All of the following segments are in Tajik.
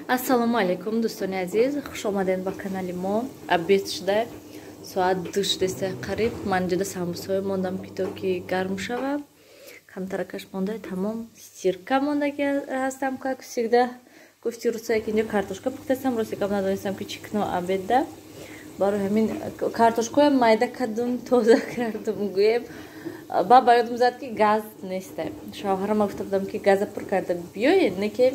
Ассалому алайкум, дӯстони азиз, хуш омадед ба канали мо. Обед шуда, соат 2 шудеста қариб. Ман инҷода самбусҳое мондам, ки то ки гарм шава. Камтаракаш монда, тамом. Стирка мондаги ҳастам, как всегда. Гуфти рӯзое ки инҷо картошка пухтастам, рости гап надонистам, ки чӣ кунам обедда. Барои ҳамин картошкоям майда кардум, тоза кардум, гӯем. Ба ба ёдам зад, ки газ неста. Шавҳарама гуфта будам, ки газа пур карда биёед, не ки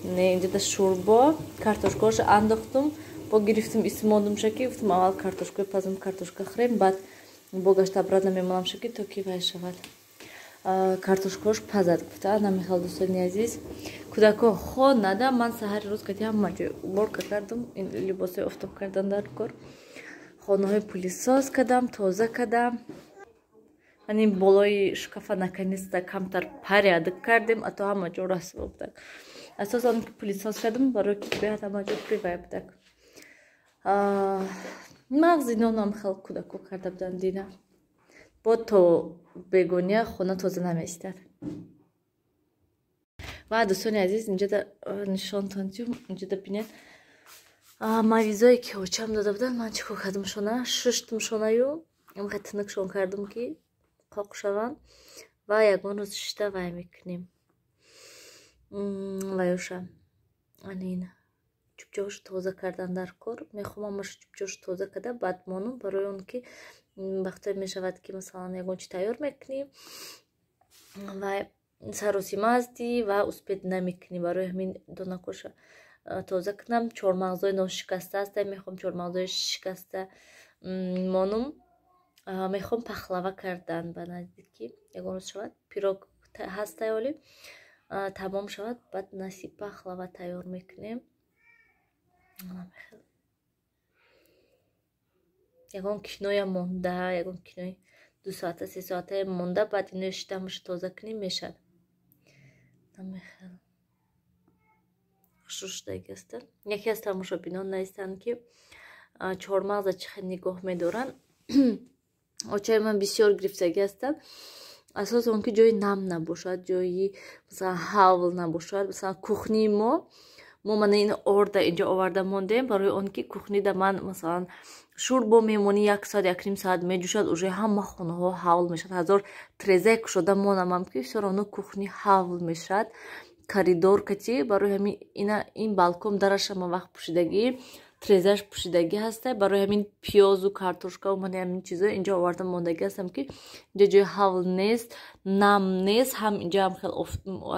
не, инҷода шӯрбо, картошкаҳошо андохтум, бо гирифтум, истимодумша, ки гуфтум, аввал картошкаи пазум, картошка хӯрем, баъд бо гашта обратно мемонамша, ки то ки вай шавад. Картошкаҳош пазад, гуфта намехал. Дӯстони азиз, кӯдако хонада, ман саҳари рӯз кати ҳама ҷой уборка кардум, либосҳои офтоб кардан дар кор, хонаҳои пылесос кардам, тоза кардам. Ани болои шкафа наконец-то камтар порядок кардем, а то ҳама ҷо расво будак. Асосан ки пылесос кардам, барои ки беҳад ҳама ҷо привай будак. Мағзи нонам хел кӯдако карда буданд, дина. Бо то бегония хона тоза намеистад. Ва дӯстони азиз, инҷода нишонтон диҳум, инҷода бинед, мавизое ки очам дода буданд, ман чӣ кор кардам? Шона шуштум, шонаю амхе тинукшон кардум, ки қоқ шаванд, ва ягон рӯз шишта вай мекунем. Ваюша анин чӯбчаҳошо тоза кардан дар кор. Мехоҳам ҳамаша чӯбчаҳошо тоза карда, баъд монум, барои он ки вақтое мешавад, ки масалан ягон чи тайёр мекунӣ ва саросима ҳастӣ ва успеть намекунӣ. Барои ҳамин донакоша тоза кунам. Чормағзои ношикаста аста, мехоҳам чормағзои шикаста монум. Мехоҳам пахлава кардан ба наздикӣ, ягон рӯз шавад, пирог ҳаста, оли тамом шавад, баъд насиб пахлава тайёр мекунем. Ягон киноя монда, ягон кинои 2 соата, 3 соатае монда, баъд ино шита ҳамаша тоза кунем, мешавад. Намехел хушрӯ шудаги аста. Яке аз тамошобинон навистанд, ки чормағза чӣ хел нигоҳ медоранд. Очаи ман бисёр гирифтагӣ ҳастанд. Асос он ки ҷои нам набошад, ҷои масалан ҳавл набошад. Масалан, кухнии мо мана ин орда инҷо оварда мондем, барои он ки кухнида ман масалан шӯрбо мемонӣ, як соат, як ним соат меҷӯшад, уже ҳама хонаҳо ҳавл мешавад. Ҳазор трезаи кушода монамам, ки всё равно кухни ҳавл мешавад, коридор кати. Барои ҳамин ина ин балкон дараш ҳама вақт пӯшидагӣ, трезаш пӯшидагӣ ҳаста. Барои ҳамин пиёзу картошкаву мана ҳамин чизо инҷо оварда мондагӣ ҳастам, ки инҷо ҷои ҳавл нест, нам нест. Ҳам инҷо ҳам хел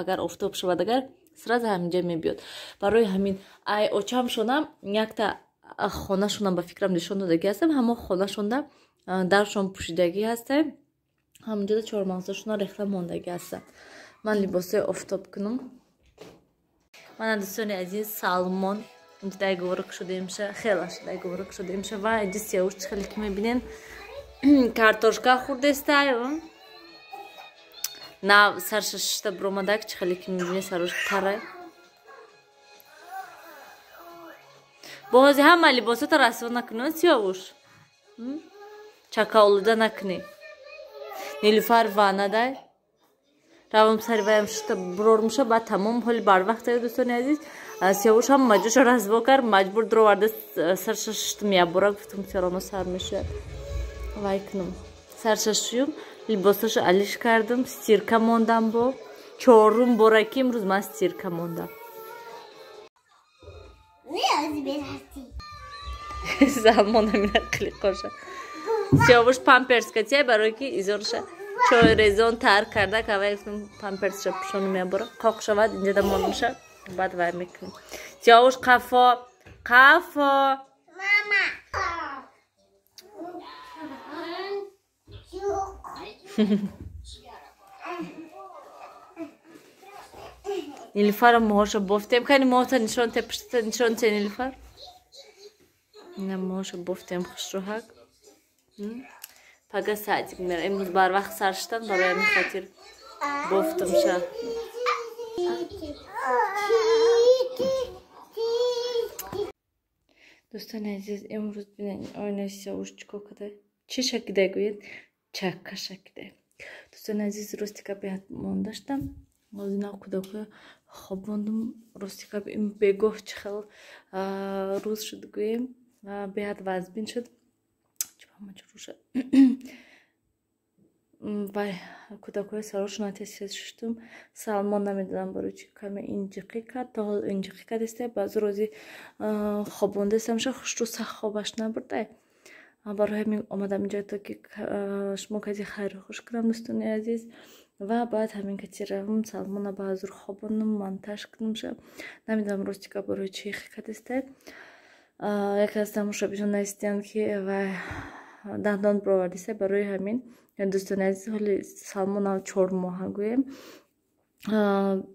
агар офтоб шавад, агар сразу ҳаминҷа мебиёд. Барои ҳамин ай очамшонам якта хонашонам, ба фикрам, нишон додагӣ ҳастам, ҳамон хонашонда даршон пӯшидагӣ ҳаста, ҳаминҷода чормағзошона рехта мондагӣ ҳастанд. Ман либосҳои офтоб кунам. Мана, дӯстони азиз, салмон инҷо договорок шудемша, хелаш договорок шудемша. Ва инҷо Сиявуш, чӣ хеле ки мебинен, картошка хӯрдестай, нав сарша шишта биромадак. Чӣ хеле ки мебинед, сарош тарай. Бози ҳама либосото расво накунӣ, Сиёвуш, чакаолуда накунӣ. Нилуфар ванадай, равам сари ваям шишта бурормуша, баъд тамом. Ҳоли барвақт, дӯстони азиз, Сиёвуш ҳам маҷоша расво кард, маҷбур дуроварда сарша шиштум, якбора гуфтум, всё равно сар мешавад, вай кунум, сарша шуюм, либосашо алиш кардум, стирка мондам. Бо чорум бора ки имрӯз ман стирка мондам. Салмон ҳамина қилиқоша. Сиёвуш памперс катия, барое ки изорша чойрезон тар карда кавай, гуфтум, памперсша пӯшонум, якбора қоқ шавад, инҷода монумша, баъд вай мекунем. Сиёвуш, қафо, қафо. Мама. Нилуфара моҳоша бофтем. Кани моҳта нишон те, пуштата нишон те, Нилуфар. Ина моҳоша бофтем хушрӯҳак. Пага садик мера. Имрӯз барвақт сар шудан, барои ҳамин хотир бофтумша. Дӯстони азиз, имрӯз бинед, оинаи Сиёвуш чӣ кор карда, чӣ шакида, гӯед, чакка шакида. Дӯстони азиз, рости гап, беҳад монда шудам. Ҳозир нав кӯдакҳоя Хобондум. Рости гап, ин бегоҳ чӣ хел рӯз шуд, гӯем, беҳад вазбин шуд. Чӯша вай, кӯдакҳои сарошона тез шуштум. Салмон намедонам барои чӣ каме инҷиқӣ кард, то ҳол инҷиқӣ кардеста. Баъзе рӯзи хобондастамша, хушрӯ сахт хобаш набурдай. Барои ҳамин омадам инҷо, то ки шумо каси хайру хуш кунам, дӯстони азиз. Ва баъд ҳамин кати равам, Салмона ба ҳазур хобонам, монтаж кунамша. Намедонам, рости гап, барои чӣ кардестай. Яке аз тамошобинон навистиянд, ки вай дандон бировардиста. Барои ҳамин, дӯстони азиз, ҳоли Салмонам 4 моҳа, гӯем,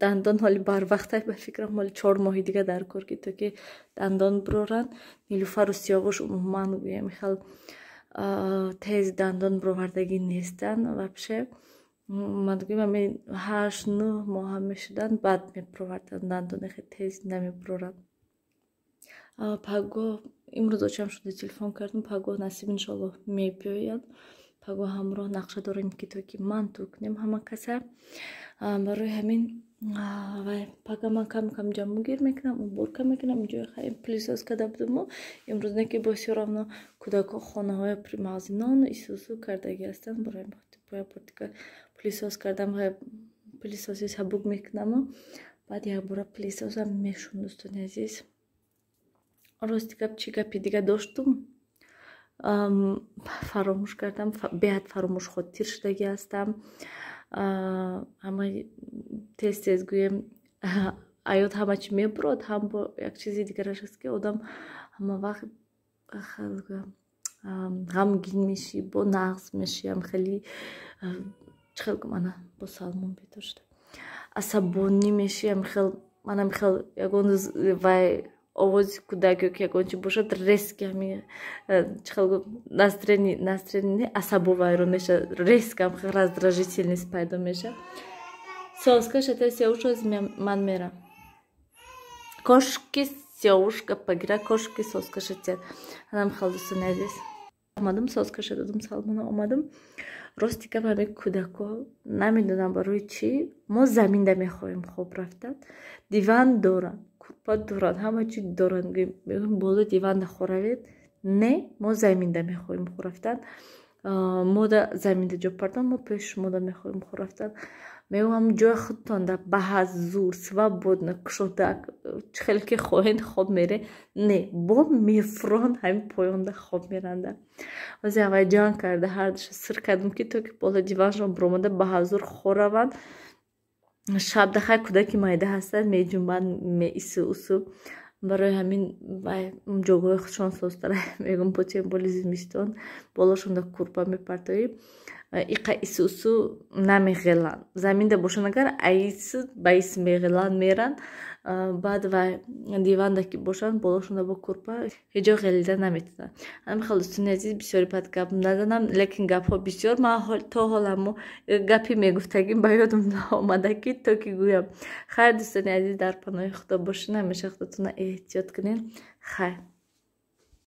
дандон ҳоли барвақта, ба фикрам, ҳоли 4 моҳи дига дар кор, ки то ки дандон бироранд. Нилуфару Сиёвуш умуман, гӯем, хел тез дандон бировардагӣ нестанд вообще. Ман гӯем, ҳамин 8-9 моҳа мешуданд, баъд мебироварданд дандоне, хел тез намебироранд. Пагоҳ, имрӯз очам шуда телефон кардам, пагоҳ насиб, иншоаллоҳ, мебиёяд. Пагоҳ ҳамроҳ нақша дорем, ки то ки манту кунем ҳама каса. Барои ҳамин вай, пага ман кам кам ҷамъугир мекунам, уборка мекунам. Инҷои хайм пылесос карда будаму имрӯз не, ки бо всё равно кӯдакҳо хонаҳои примағзинону исусу кардагӣ ҳастанд. Барои бояд пылесос кардам, пылесоси сабук мекунаму баъд якбора пылесосам мешум. Дӯстони азиз, рости гап, чӣ гапи дига доштум, фаромӯш кардам. Беҳад фаромӯшхотир шудагӣ ҳастам. Ҳама тез тез, гӯем, аёд ҳама чӣ мебурод. Ҳам бо як чизи дигараш аст, ки одам ҳама вақт ғамгин мешӣ, бо нағз мешӣ, ам хеле чӣ хел гум, ана бо Салмон бедор шуда, асабонӣ мешӣ. Ам хел манам хел ягон вай овози кӯдак ё ки ягон чи бошад, резко ҳами чӣ хел гум, настроение асабо вайрон мешавад, резко раздражительность пайдо мешавад. Соска шата, Сиёвуш, ман мерам. Кошки Сиёвуш гапа гира, кошки соска шатият. Анам хел, дӯстони азиз, омадам, соскаша додам Салмона, омадам. Рости гап, ҳамин кӯдако намедонам барои чӣ мо заминда мехоҳем хоб рафтан. Диван доранд, курпа доранд, ҳама чи доранд. Мегӯем, боло диванда хоравед, не, мо заминда мехоҳем хоб рафтан. Мода заминда ҷо пардон, мо пеши шумода мехоҳем хоб рафтан. Мегӯям, ҷои худтонда ба ҳазур, свободно, кушодак, чӣ хеле ки хоҳед хоб мере. Не, бо мефурон, ҳамин поёнда хоб меранда. Озе аввай ҷанг карда, ҳардуша сир кардам, ки то ки боло диваншон биромада, ба ҳазур хораванд. Шаб дахай кӯдаки майда ҳастанд, меҷунбанд, меису усу. Барои ҳамин ҷойгоҳи худшон созтара, мегӯм, потем боли зимистон болошонда курпа мепартоӣ, иқа исусу намеғеланд. Заминда бошанд агар, аису ба ис меғеланд, меранд. Баъд вай диванда ки бошанд, болошонда бо курпа ҳеҷ ҷо ғелида наметавонанд. Ҳамин хел, дӯстони азиз, бисёри бад гап назанам, лекин гапҳо бисёр. Ман то ҳол ҳамо гапи мегуфтагим ба ёдам наомада, ки то ки гӯям. Хайр, дӯстони азиз, дар паноҳи Худо бошед, ҳамеша худатонро эҳтиёт кунед. Хайр.